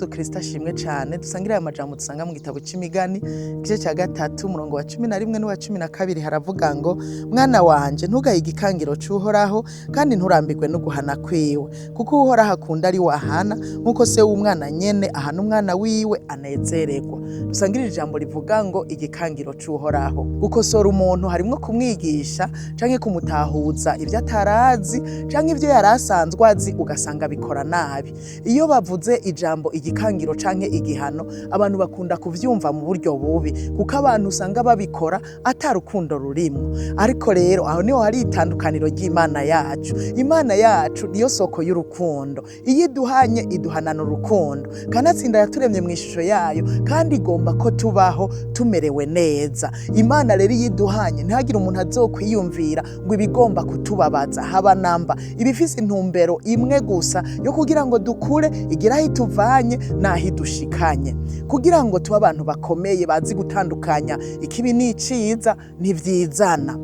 Yesu Kristo ashimwe cane. Dusangire aya majambo dusanga mu gitabo c'Imigani, igice ca 3, umurongo wa 11 n'uwa 12. Haravuga ngo: "Mwana wanje, ntugaye igikangiro c'Uhoraho, kandi nturambirwe no guhana kwiwe, kuko Uhoraho akunda ari wahana, nk'uko se w'umwana nyene ahana umwana wiwe anezererwa." Dusangire ijambo rivuga ngo igikangiro c'Uhoraho. Gukosora umuntu harimwo kumwigisha canke kumutahuza ivyo atarazi, canke ivyo yari asanzwe azi ugasanga abikora nabi. Iyo bavuze ijambo igikangiro canke igihano, abantu bakunda kuvyumva mu buryo bubi, kuko abantu usanga babikora ata rukundo rurimwo. Ariko rero aho niho hari itandukaniro ry'Imana yacu. Imana yacu niyo soko y'urukundo. Iyo iduhanye, iduhanana urukundo. Kanatsinda yaturemye mu ishusho yayo, kandi igomba ko tubaho tumerewe neza. Imana rero iyo iduhanye, ntihagire umuntu azokwiyumvira ngo ibigomba kutubabaza, haba namba. Ibifise intumbero imwe gusa yo kugira ngo dukure, igire aho ituvanye n'aho idushikanye, kugira ngo tube abantu bakomeye, bazi gutandukanya ikibi n'iciza. Ntivyizana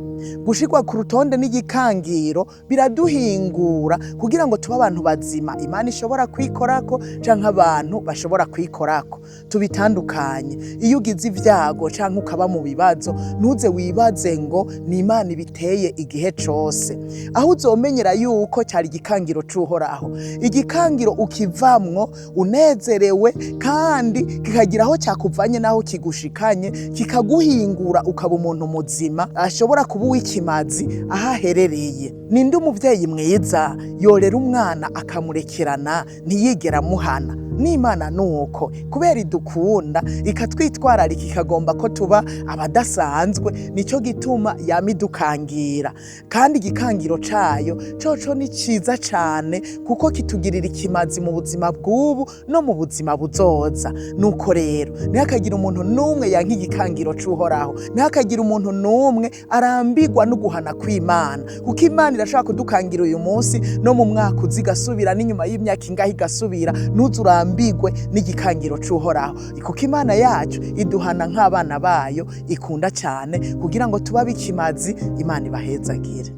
gushirwa ku rutonde n'igikangiro, biraduhingura kugira ngo tube abantu bazima Imana ishobora kwikorako, canke abantu bashobora kwikorako. Tubitandukanye. Iyo ugize ivyago canke ukaba mu bibazo, ntuze wibaze ngo ni Imana ibiteye igihe cose. Aho uzomenyera yuko cyari igikangiro c'Uhoraho, igikangiro ukivamwo unezerewe, kandi kikagira aho cyakuvanye n'aho kigushikanye, kikaguhingura ukaba umuntu muzima ashobora kuba uw'ikimazi aho aherereye. Ninde umuvyeyi mwiza yorera umwana akamurekerana, ntiyigera amuhana? N'Imana nuko, kubera idukunda, ikatwitwararika, ikagomba ko tuba abadasanzwe, nico gituma yama idukangira. Kandi igikangiro cayo coco ni ciza cane, kuko kitugirira ikimazi mu buzima bw'ubu no mu buzima buzoza. Nuko rero ntihakagira umuntu n'umwe yanka igikangiro c'Uhoraho, ntihakagira umuntu n'umwe arambirwa no guhana kw'Imana, kuko Imana irashobora kudukangira uyu munsi, no mu mwaka uza igasubira, n'inyuma y'imyaka ingahe igasubira. Ntuze urambirwe n'igikangiro c'Uhoraho, kuko Imana yacu iduhana nk'abana bayo ikunda cyane, kugira ngo tubabe ikimazi. Imana ibahezagire.